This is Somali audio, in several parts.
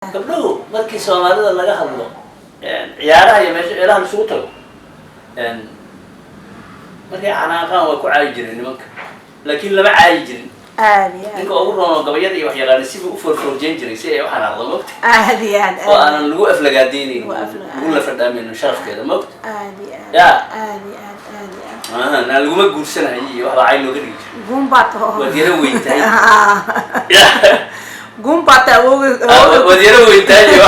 Gabdhuhu markii Soomaalida laga hadlo, ciyaaraha iyo meesha meelaha laisugu tago, markay canaaqaan waa ku caayi jireen nimanka, laakiin lama caayi jirin. Aad iyo aad. Ninka ugu roonoo gabayada iyo waxyaqaana sibuu u foorfoorjeyn jiray si ay u xanaaqdo, mogta? Aad iyo aad. Oo aanan lagu aflagaadeynayn, Lagu aflagaa- lagu lafadhaamayno sharafkeeda, mogta? Aad iyo aad. Ya. Aad iyo aad, aad iyo aad. Na laguma guursanayo iyo waxbaa cay looga dhigi jiray. Guunbaa taho. Waad yaro weyntahay ya. Guunbaa ta awooge. Waad yaro weyntahay iyo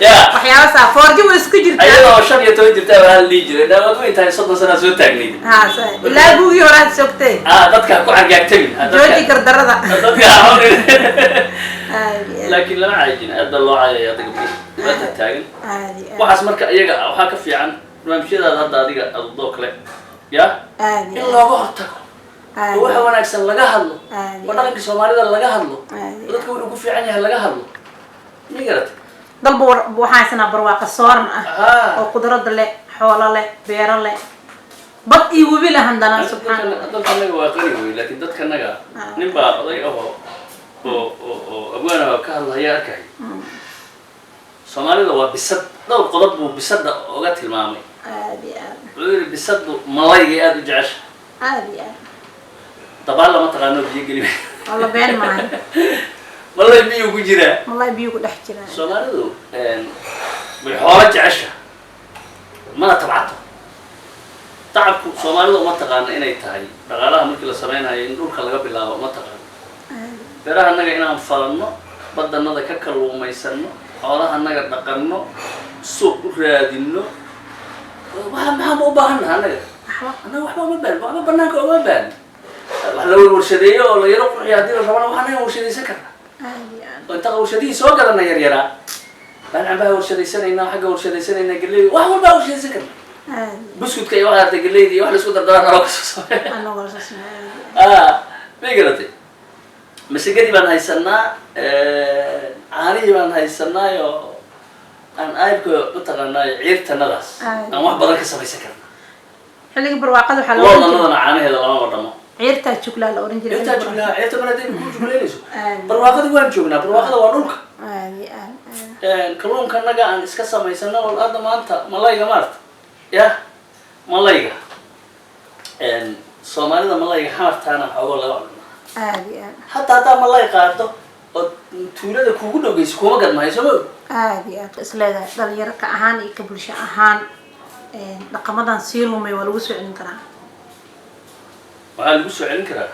ya. Waxyaaba saa foorji way isku jirtaa. Ayadoo 15 jirtaa baa la dhihi jiray, "Dhaa, waad weyntahay, 30 sanaa soo taagnayd." Ha, ilaa guugii horaad sogtay. Dadka ha ku cargaagtamin. Jooji gardarada. Dadka ha cunin. Aad iyo aad. Laakiin lama caayijin, aad baa loo caayaya hadda gabdhihi, dhibaata taagan. Aad iyo aad. Waxaas marka iyaga waxaa ka fiican barnaamijyadaada hadda adiga adudoo kale ya Aad iyo in aad. looga hortago Aad oo waxa wanaagsan laga hadlo, Aad oo dhaqanka Soomaalida laga hadlo, Aad oo dadka wuxuu ku fiican yahay laga hadlo, ma garatay? Dalba waxaan haysanaa barwaaqa sooran ah oo qudrada leh, xoolo leh, beero leh, bad iyo webi leh, handana subxaan Allah. Dalkanaga waa qani wey, laakiin dadkanaga nin baa oday ahoo oo abwaanaha ka hadlaya arkay. Soomaalida waa bisad, dhowr qodob buu bisada oga tilmaamay. Aad iyo aad. Wuxuu yihi bisadu malaygay aada u jecesha. Aad iyo aad. Dabaal lama taqaano, biyo geli. Walla been maayo. Malay biyuu ku jiraa. Wallahi biyo ku dhex jiraan. Soomaalidu way xoolo jecesha, mana tabcato. Tacabku Soomaalida uma taqaano inay tahay dhaqaalaha markii la sameynayo in dhulka laga bilaabo, uma taqaano. Beeraha annaga inaan falanno, badanada ka kalluumaysanno, xoolaha annaga dhaqanno, suuq u raadinno, waa maxaan ba u baahannaha annaga? Waxba. Annaga waxba uma baahan, waxba banaanka uma baahan. Wax la warshadeeyo oo la yaro qurxiyo haddii la rabana, wax annaga warshadaysan karna. Aad iyo aad. Oo inta warshadihii soo gadana yaryaraa baan cambaha warshadeysanaynaa, xagga warshadeysanaynaa, galleyda, wax walbaa warshadaysan karna. Aad. Buskutka iyo waxaa artay, galleyda iyo wax la isku dardaraa naloo kasoo sameeya. Anagoo la soo sameeyo, aad iyo aad. May garatay? Masagadii baan haysanaa, caanihii baan haysanaayo, aan aybka mataqaanaayo ciirtanadaas aan wax badan ka samaysan karna. Xilliga barwaaqada waxaa la oran jiray Loodannadana caanaheeda lamama dhamo. Ciirtaa juglaa la oran jiray. Ciirtaa xilliga juglaa, ciirta mar hadday kuu juglaynayso. Aad. Barwaaqadii waan joognaa, barwaaqada waa dhulka. Aad iyo aad, aad. Kalluunkanaga aan iska samaysano oo hadda maanta malayga maarta ya malayga Soomaalida, malayga xamartaana xoogoo laga cunaa. Aad iyo aad. Hadda haddaa malay qaado oo tuulada kuugu dhowgeyso, kuma gadmahay, soo ma og? Aad iyo aad. Isleedahay dhalinyaro ka ahaan iyo ka bulsho ahaan, dhaqamadan sii lumay waa lagu soo celin karaa? Waxaa lagu soo celin karaa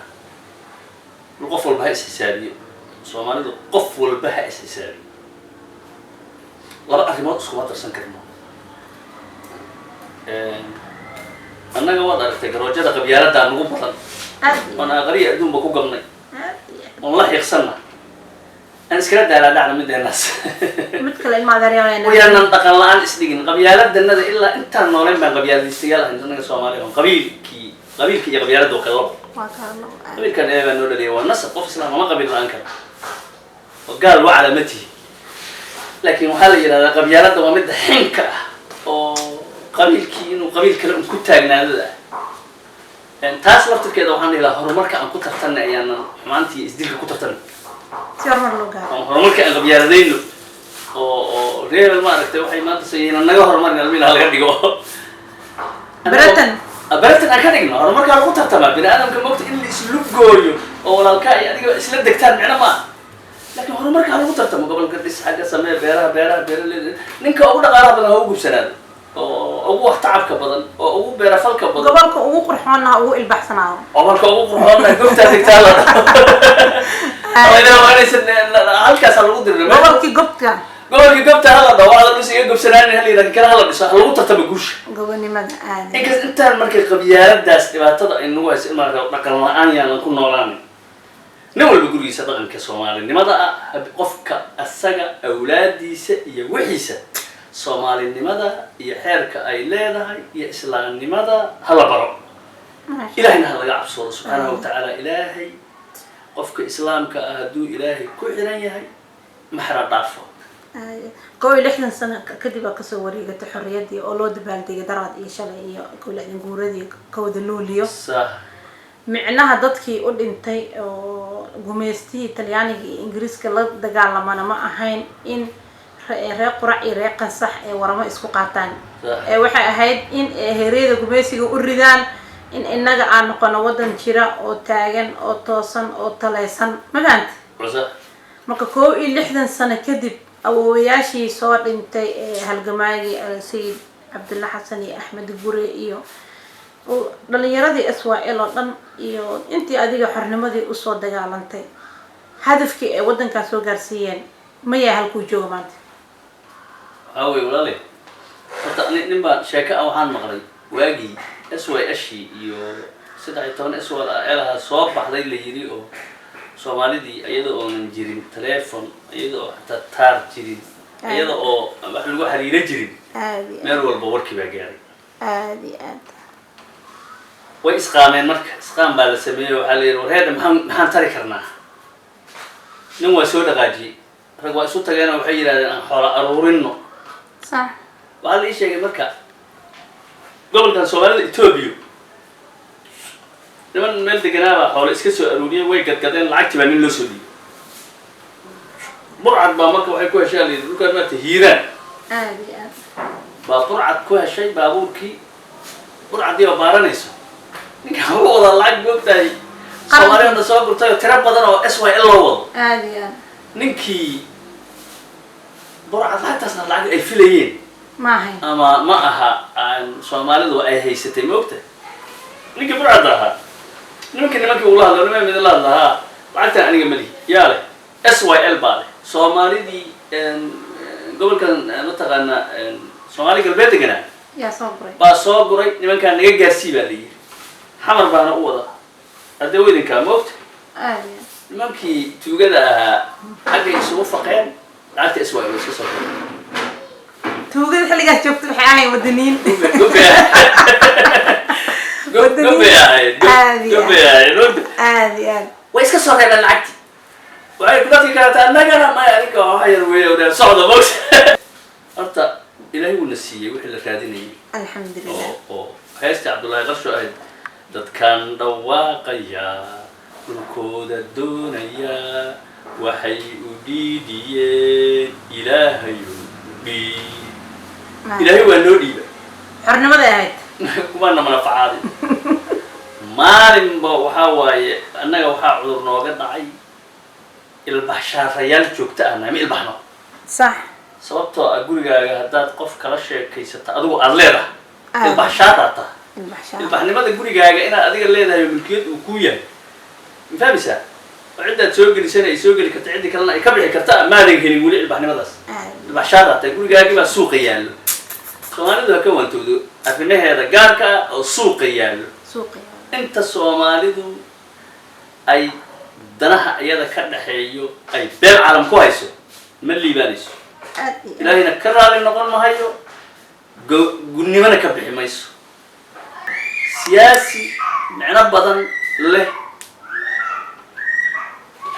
qof walba ha is-xisaabiyo. Soomaalidu qof walba ha is-xisaabiyo. Laba arrimood iskuma darsan karno. Annaga waad aragtay garoojada qabyaaladaa nagu badan. Aad iyo Oon aqriya adduunba ku gabnay. Aad iyo aad. Oon la xiiqsanna, aan iskala daalaa dhacna mideenaas. Mid kale ilma adeeryaal. Wayaanan dhaqan la-aan isdhigin qabyaaladanada. Ilaa intaan noolayn baan qabyaaladiistayaal ahayn annaga Soomaaliya, oon qabiilkii, qabiilka iyo qabyaaladda oo kale labo. Waa kala labo, aad. Qabiilkan ee baa noo dhaliyay waa nasab, qof islaam ama qabiil la-aan kara oo gaal wacla ma tihi, laakiin waxaa la yidhahdaa qabyaaladda waa midda xinka ah oo qabiilkii inuu qabiil kale un ku taagnaadada ah. Taas laftirkeeda waxaan dhihi lahaa horumarka aan ku tartanay, ayaanan xumaantii isdilka ku tartanay. Si horumar loo gaaro. Oo horumarka aan qabyaaladayno oo reer maaragtay waxay maanta sayina naga horumarin almiina laga dhigo. Britain. Britain aan ka dhigno. Horumarkaa lagu tartamaa bini aadamka, moogta, in la islu gooyo oo walaalkaa iyo adiga isla degtaan micno ma aha, laakiin horumarkaa lagu tartamo. Gobolka dhis, xagga samee, beeraha, beeraha, beeraleyda, ninka ugu dhaqaalaha badan ha u gubsanaado oo ugu wax tacabka badan oo ugu beerafalka badan. Gobolka ugu qurxoonna ha ugu ilbaxsanaado. Gobolka ugu qurxoonna gobtaa degtaa la dhaho, waa inaysan halkaasaa lagu dirna. Gobolkii gobta. Gobolkii gobta hala dhaho, waa la dhis iga gobsanaanin hala yidhahdo, kale hala dhiso, ha lagu tartamo guusha. Gobonimada aad. Inkas intaan markay qabyaaladaas dhibaatada ay nagu hayso, in maarata dhaqan la-aan yaanan ku noolaanin. Nin walba gurigiisa dhaqanka soomaalinimada ah, qofka asaga awlaadiisa iyo wixiisa soomaalinimada iyo xeerka ay leedahay iyo islaamnimada hala baro. Ilahayna ha laga cabsoodo subxaanahu watacaala. Ilaahay qofka islaamka ah hadduu Ilaahay ku xiran yahay, maxra dhaafo. 61 sano kadib aa kasoo wareegatay xorriyaddii oo loo dabaaldegay daraad iyo shalay iyo 61 guuradii 1 Luuliyo. Sax. Micnaha dadkii u dhintay oo gumaystihii Talyaaniga iyo Ingiriiska la dagaalamana ma ahayn in reer Qurac iyo reer Qansax ee waramo isku qaataan. Ee waxay ahayd in ay heeryada gumaysiga u ridaan, in inaga aan noqono wadan jira oo taagan oo toosan oo taleysan, ma fahamti? Marka 61 sano kadib, awoowayaashii soo dhintay ee halgamaagii Sayid Cabdulla Xasan iyo Axmed Gure iyo dhalinyaradii SYL oo dhan iyo intii adiga xornimadii usoo dagaalantay, hadafkii ay wadankaas soo gaarsiiyeen ma yahay halkuu joogo maanta? Waxaa weye, walaale, horta nin baan sheeko ah waxaan maqlay waagii SYL iyo 13 SYL-aha soo baxday la yiri, oo Soomaalidii iyada oonan jirin telephone, iyada oo xataa taar jirin, iyada oo wax lagu xiriiro jirin, Aada iyo meel walba warkii baa gaaray. Aada iyo aad. Way isqaameen. Marka isqaam baa la sameeyey. Waxaa la yidhi, "Warheedha, maxaan tari karnaa?" Nin waa soo dhaqaajiyey, rag waa isu tageen oo waxay yidhahdeen, "Aan xoola aruurino." Waxaa la ii sheegay marka gobolkan Soomaalida Etoobiya niman meel deganaabaa xoolo iska soo aruuriyey, way gadgadeen, lacagtii baa nin loo soo dhiibay. Burcad baa marka waxay ku heshay, la yidhi, dhulkaan maarta Hiiraan Aada iyo aad. baa burcad ku heshay baabuurkii. Burcaddii oo baaranayso ninka wuxuu wadaa lacag, moogtahay, Soomaaliyana soo gurtay oo tiro badan oo SYL loo wado. Aada iyo aad. Ninkii burcad lacagtaasna lacag ay filayeen Ma ahayn. ama ma aha aan Soomaalidu ay haysatay, moogtahay. Ninkii burcadda ahaa nimankii ula hadlo, nima midin la hadlahaa, "Lacagtan aniga malihi, yaa leh?" "SYL baa leh." Soomaalidii gobolkan, mataqaanaa, Soomaali Galbeed deganaa Yaa soo guray. baa soo guray. "Nimankaan naga gaarsii," baa la yidhi. Xamar baana u wada haddee weydinkaa, moogta. Aada iyo aad. Nimankii tuugada ahaa xaggay isugu faqeen, lacagta SYL iska soo guray. Tuugada xilligaas joogta waxay ahayn wadaniin. Gobay ahayd. Aad iyo Gobay ahayd, moogta. Aada iyo aad. Way iska soo reebeen lacagti. Waxay dadki kaleeta, "Annagana maya, adinka waxa yar weeye odeen socda," moogta. Horta Ilaahay wuuna siiyey wixii la raadinayay. Alxamdulilah. Oo heestii Cabdullaahi Qarsho ahayd, "Dadkan dhawaaqaya, dhulkooda doonaya, waxay u dhiidhiyeen Ilaahayu dhiib." Ilaahay waa noo dhiiba. Xornimaday ahayd. Kumaana manafacaadin. Maalinba waxaa waaye annaga waxaa cudur nooga dhacay, ilbaxshaarayaal joogto ah nahay, ma ilbaxno. Sababtoo ah gurigaaga haddaad qof kala sheekaysato adigu aada leedahay, ilbaxshaaraa tahay. Ilbaxshaar. Ilbaxnimada gurigaaga inaad adiga leedahay oo milkiyad uu kuu yahay, ma fahmaysaa? Oo ciddaad soo gelisana ay soo geli karta, ciddii kalena ay ka bixi karta, maadan helin weli ilbaxnimadaas. Ilbaxshaaraa tahay. Gurigaagii baa suuqa yaallo. Soomaalidu ha ka waantowdo arrimaheeda gaarka ah oo suuqa yaallo. Suuqa. Inta Soomaalidu ay danaha iyada ka dhaxeeyo ay beel caalam ku hayso, ma liibaanayso. Aad iyo aad. Ilaahayna ka raali noqon mahayo, gunnimona ka bixi mayso. Siyaasi micno badan leh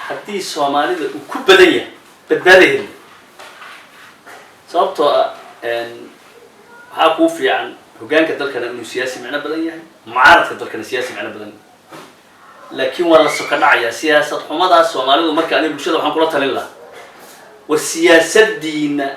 haddii Soomaalida uu ku badan yahay, badbaada heli. Sababtoo ah waxaa kuu fiican hoggaanka dalkana inuu siyaasi micno badan yahay, mucaaradka dalkana siyaasi micno badan yahay, laakiin waa la soka dhacayaa siyaasad xumadaas Soomaalidu. Marka aniga bulshada waxaan kula talin lahaa, war siyaasadiina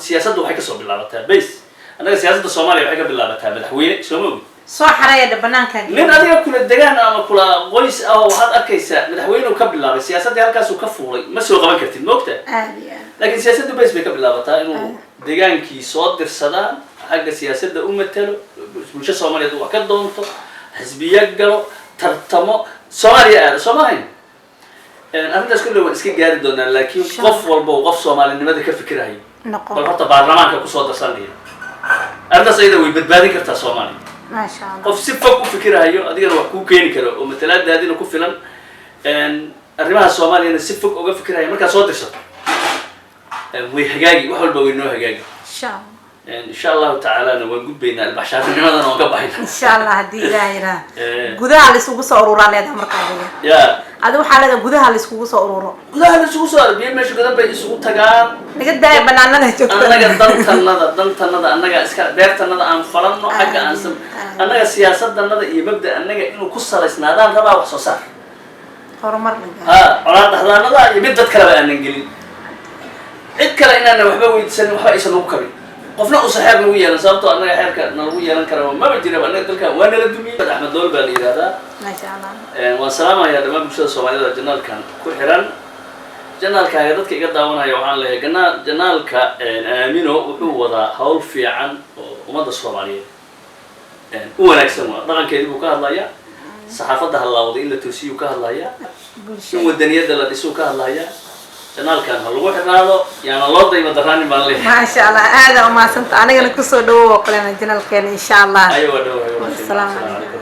siyaasadda waxay kasoo bilaabataa base. Annaga siyaasadda Soomaaliya waxay ka bilaabataa madaxweyne, soo ma ogid? Soo xareeya banaanka. Nin adiga kula degaan ama kula qoys ah oo waxaad arkaysaa madaxweyneu ka bilaabay siyaasaddii, halkaasuu ka fuulay, ma soo qaban kartid, moogta. Aada iyo aad. Laakiin siyaasadda base bay ka bilaabataa, inuu degaankii soo dirsadaan, xagga siyaasadda u matalo bulsho Soomaaliyeed, wax ka doonto, xisbiyo galo, tartamo, Soomaaliya aada. Soo maahayn? Arrintaas kulle waan iska gaari doonaa, laakiin qof walba uu qof Soomaalinimada ka fikirahayo Noqo. bal horta baarlamaanka kusoo darsan lihi. Arrintaas ayada way badbaadin kartaa Soomaaliya. Maasha Allah. Qof si fog u fikirahayo, adigana wax kuu keeni karo oo matalaadaadina ku filan, arrimaha Soomaaliyana si fog uga fikiraya markaad soo dirsato, way hagaagi, wax walba way noo hagaagi. Insha Allah. Insha Allahu tacaalana waan gudbaynaa, albaxshaarnimadana waan ka baxayna. Insha Allah, haddii Ilaah yiraah. Eh. Gudaha la isugu soo ururaa leedahay marka adiga. Ya. Adi waxaa leedahay gudaha la iskugu soo ururo. Gudaha la isugu soo arbiyo, meesha godan bay isugu tagaan. Naga daaya banaanada joogta. Annaga dantanada annaga iska beertanada aan falanno, xagga aan sam annaga siyaasadanada iyo mabda annaga inuu ku salaysnaadaan rabaa wax soo saar, horumar la gaaro. Ha, colaad dhaxdaanada iyo mid dad kaleba aanan gelin, cid kale inaanan waxba weydiisanin, waxba aysan nagu kabin, qofna uusan xeer nagu yeelan, sababtoo annaga xeerka nalagu yeelan kara maba jiraba. Annaga dalkan waa nala dumiyey. Axmed Dool baa la yihahdaa. Maasha Allah. Waan salaamayaa dhammaan bulshada Soomaalida channelkan ku xiran. Channelkaaga dadka iga daawanaya waxaan leeyahay channelka Aamino wuxuu wadaa hawl fiican oo ummadda Soomaaliyeed u wanaagsan. Waa dhaqankeedii buu ka hadlayaa, saxaafadda hallaawday in la toosiyuu ka hadlayaa, in bulshada wadaniyadda la dhisuu ka hadlayaa. Channelkan ha lagu xirnaado, yaana loo daymo daraanin baan leeyahay. Maasha Allah, aada umahadsanta. Anigana kusoo dhawow oo kalena channelkeena, insha Allah. Ayo, waa dhawahay. Assalaamu calaykum.